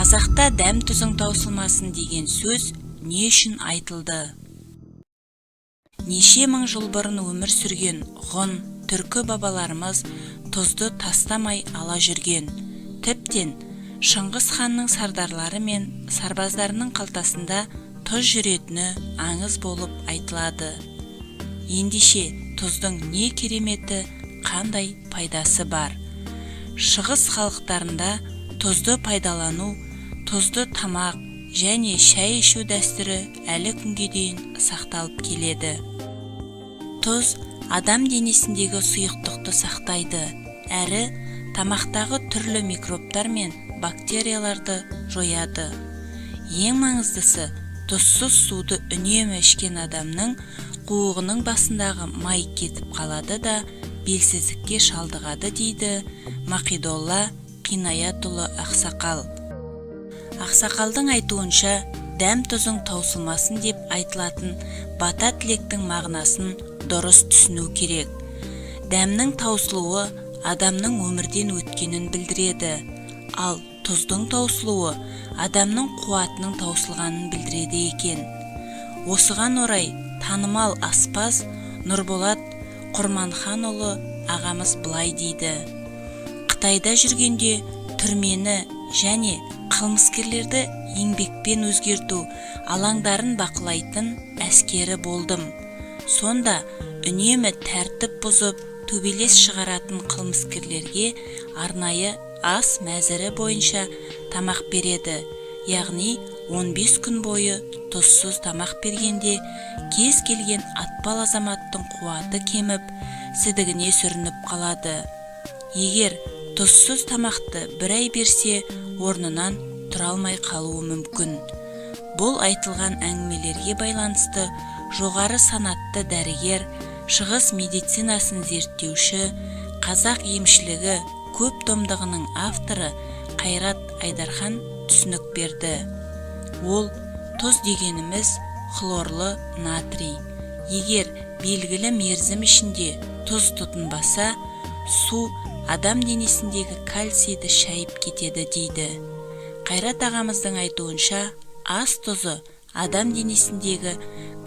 Қазақта «Дәм-тұзың таусылмасын» деген сөз не үшін айтылды? Неше мың жыл бұрын өмір сүрген ғұн, түркі бабаларымыз тұзды тастамай ала жүрген. Тіптен, Шыңғыс ханның сардарлары мен сарбаздарының қалтасында тұз жүретіні аңыз болып айтылады. Ендеше, тұздың не кереметі, қандай пайдасы бар? Шығыс халықтарында тұзды пайдалану, тұзды тамақ және шай ішу дәстүрі әлі күнге дейін сақталып келеді. Тұз адам денесіндегі сұйықтықты сақтайды әрі тамақтағы түрлі микробтар мен бактерияларды жояды. Ең маңыздысы, тұзсыз суды үнемі ішкен адамның қуығының басындағы май кетіп қалады да, белсіздікке шалдығады, дейді Мақидолла Қинаятұлы ақсақал. Ақсақалдың айтуынша, «Дәм-тұзың таусылмасын» деп айтылатын бата тілектің мағынасын дұрыс түсіну керек. Дәмнің таусылуы адамның өмірден өткенін білдіреді, ал тұздың таусылуы адамның қуатының таусылғанын білдіреді екен. Осыған орай танымал аспаз Нұрболат Құрманханұлы ағамыз былай дейді: «Қытайда жүргенде түрмені және қылмыскерлерді еңбекпен өзгерту алаңдарын бақылайтын әскері болдым. Сонда үнемі тәртіп бұзып, төбелес шығаратын қылмыскерлерге арнайы ас мәзірі бойынша тамақ береді. Яғни 15 күн бойы тұзсыз тамақ бергенде, кез келген атпал азаматтың қуаты кеміп, сідігіне сүрініп қалады. Егер тұзсыз тамақты бір ай берсе, орнынан тұра алмай қалуы мүмкін». Бұл айтылған әңгімелерге байланысты жоғары санатты дәрігер, шығыс медицинасын зерттеуші, «Қазақ емшілігі» көп томдығының авторы Қайрат Айдархан түсінік берді. Ол: «Тұз дегеніміз – хлорлы натрий. Егер белгілі мерзім ішінде тұз тұтынбаса, су адам денесіндегі кальцийді шайып кетеді», – дейді. Қайрат ағамыздың айтуынша, ас тұзы адам денесіндегі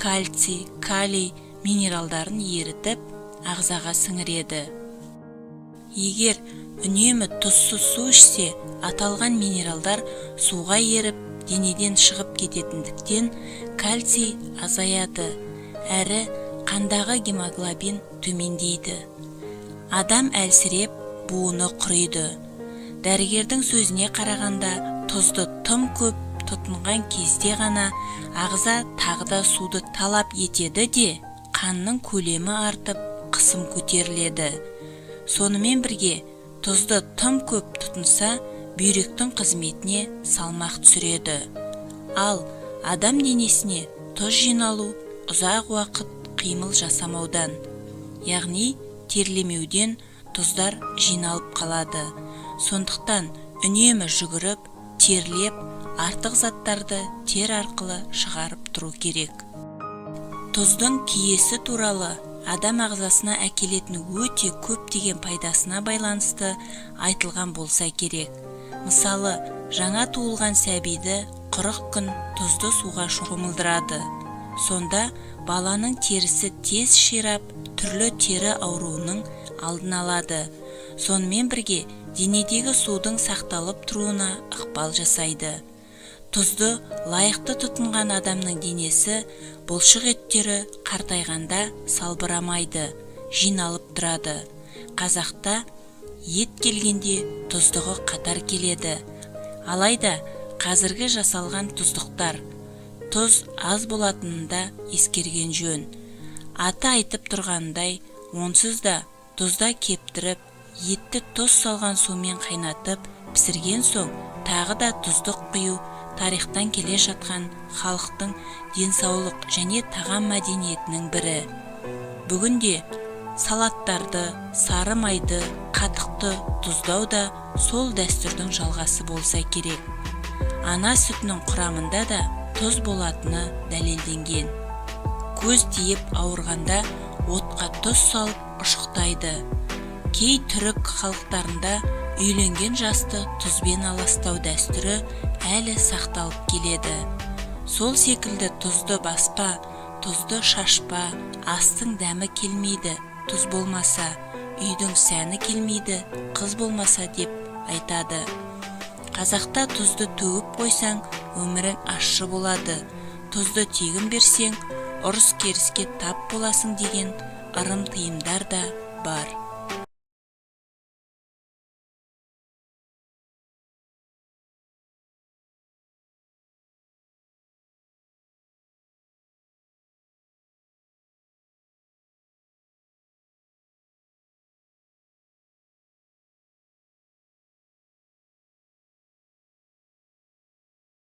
кальций, калий минералдарын ерітіп, ағзаға сіңіреді. Егер үнемі тұзсыз су ішсе, аталған минералдар суға еріп, денеден шығып кететіндіктен, кальций азаяды әрі қандағы гемоглобин төмендейді. Адам әлсіреп, буыны құриды. Дәрігердің сөзіне қарағанда, тұзды тым көп тұтынған кезде ғана ағза тағы да суды талап етеді де, қанның көлемі артып, қысым көтеріледі. Сонымен бірге тұзды тым көп тұтынса, бүйректің қызметіне салмақ түсіреді. Ал адам денесіне тұз жиналу ұзақ уақыт қимыл жасамаудан, яғни терлемеуден тұздар жиналып қалады. Сондықтан үнемі жүгіріп, терлеп, артық заттарды тер арқылы шығарып тұру керек. Тұздың киесі туралы адам ағзасына әкелетін өте көптеген пайдасына байланысты айтылған болса керек. Мысалы, жаңа туылған сәбиді 40 күн тұзды суға шомылдырады. Сонда баланың терісі тез ширап, түрлі тері ауруының алдын алады. Сонымен бірге денедегі судың сақталып тұруына ықпал жасайды. Тұзды лайықты тұтынған адамның денесі, бұлшық еттері қартайғанда салбырамайды, жиналып тұрады. Қазақта «Ет келгенде тұздығы қатар келеді». Алайда қазіргі жасалған тұздықтар тұз аз болатынын да ескерген жөн. Аты айтып тұрғанындай, онсыз да тұзда кептіріп, етті тұз салған сумен қайнатып пісірген соң, тағы да тұздық құю тарихтан келе жатқан халықтың денсаулық және тағам мәдениетінің бірі. Бүгінде салаттарды, сары майды, қатықты тұздау да сол дәстүрдің жалғасы болса керек. Ана сүтінің құрамында да тұз болатыны дәлелденген. Көз тиіп ауырғанда отқа тұз салып ұшықтайды. Кей түрік халықтарында Үйленген жасты тұзбен аластау дәстүрі әлі сақталып келеді. Сол секілді тұзды баспа, тұзды шашпа, астың дәмі келмейді тұз болмаса, үйдің сәні келмейді қыз болмаса деп айтады. Қазақта тұзды төгіп қойсаң, өмірің ащы болады, тұзды тегін берсең, ұрыс-керіске тап боласың деген ырым-тыйымдар да бар.